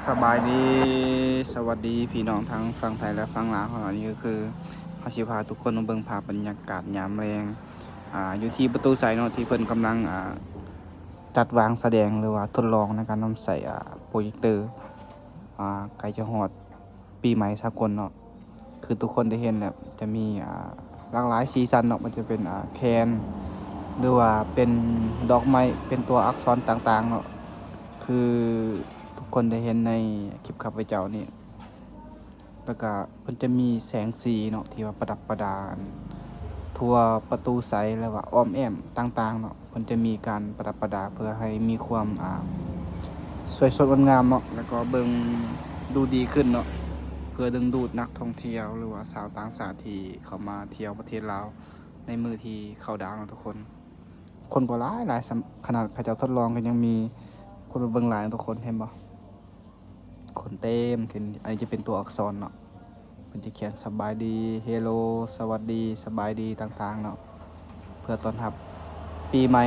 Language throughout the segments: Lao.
ສະບາຍດີ ສະຫວັດດີພີ່ນ້ອງທັງຝັ່ງໄທ ແລະ ຝັ່ງລາວເຮົາ. ອັນນີ້ກໍຄືເຮົາຊິພາທຸກຄົນມາເບິ່ງພາບບັນຍາກາດຍາມແລງ ອ່າ ຢູ່ທີ່ປະຕູໄຊເນາະ ທີ່ເພິ່ນກຳລັງ ອ່າ ຈັດວາງສະແດງ ຫຼືວ່າທົດລອງໃນການນຳໃຊ້ ອ່າ ໂປຣເຈັກເຕີ ອ່າ ໃກ້ຈະຮອດປີໃໝ່ສາກົນເນາະ. ຄືທຸກຄົນໄດ້ເຫັນແລ້ວ ຈະມີ ອ່າ ຫຼາກຫຼາຍສີສັນເນາະ ມັນຈະເປັນ ອ່າ ແຄນ ຫຼືວ່າເປັນດອກໄມ້ ເປັນຕົວອັກສອນຕ່າງໆເນາະ ຄືທຸກຄົນໄດ້ເຫັນໃນຄລິບຂ້າພະເຈົ້ານີ້. ແລ້ວກະເພິ່ນຈະມີແສງສີເນາະ ທີ່ວ່າປະດັບປະດາທົ່ວປະຕູໄຊ ແລະວ່າອ້ອມແອ້ມຕ່າງໆເນາະ. ເພິ່ນຈະມີການປະດັບປະດາເພື່ອໃຫ້ມີຄວາມ ອ່າ ສວຍສົດງົດງາມເນາະ ແລ້ວກໍເບິ່ງດູດີຂຶ້ນເນາະ ເພື່ອດຶງດູດນັກທ່ອງທ່ຽວ ຫຼືວ່າຊາວຕ່າງຊາດທີ່ເຂົ້າມາທ່ຽວປະເທດລາວໃນມື້ທີ່ເຂົ້າດາວເນາະທຸກຄົນ. ຄົນກໍຫຼາຍໆ ສ່ຳຂະໜາດເຂົາເຈົ້າທົດລອງກໍຍັງມີຄົນມາເບິ່ງຫຼາຍເນາະທຸກຄົນ ເຫັນບໍ່? ຄົນເຕັມຂຶ້ນ. ອັນນີ້ຈະເປັນຕົວອັກສອນເນາະ ເພິ່ນຈະຂຽນສະບາຍດີ ເຮໂລ ສະຫວັດດີ ສະບາຍດີຕ່າງໆເນາະ ເພື່ອຕ້ອນຮັບປີໃໝ່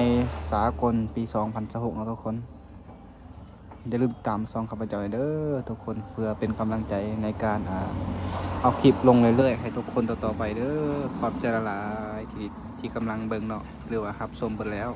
ສາກົນປີສອງພັນຊາວຫົກເນາະທຸກຄົນ. ຢ່າລືມຕາມຊ່ອງຂ້າພະເຈົ້າເດີທຸກຄົນ ເພື່ອເປັນກຳລັງໃຈໃນການ ອ່າ ເອົາຄລິບລົງເລື້ອຍໆໃຫ້ທຸກຄົນຕໍ່ໆໄປເດີ. ຂອບໃຈຫຼາຍໆ ທີ່ ທີ່ກຳລັງເບິ່ງເນາະ ຫຼືວ່າຮັບຊົມເບິ່ງແລ້ວ.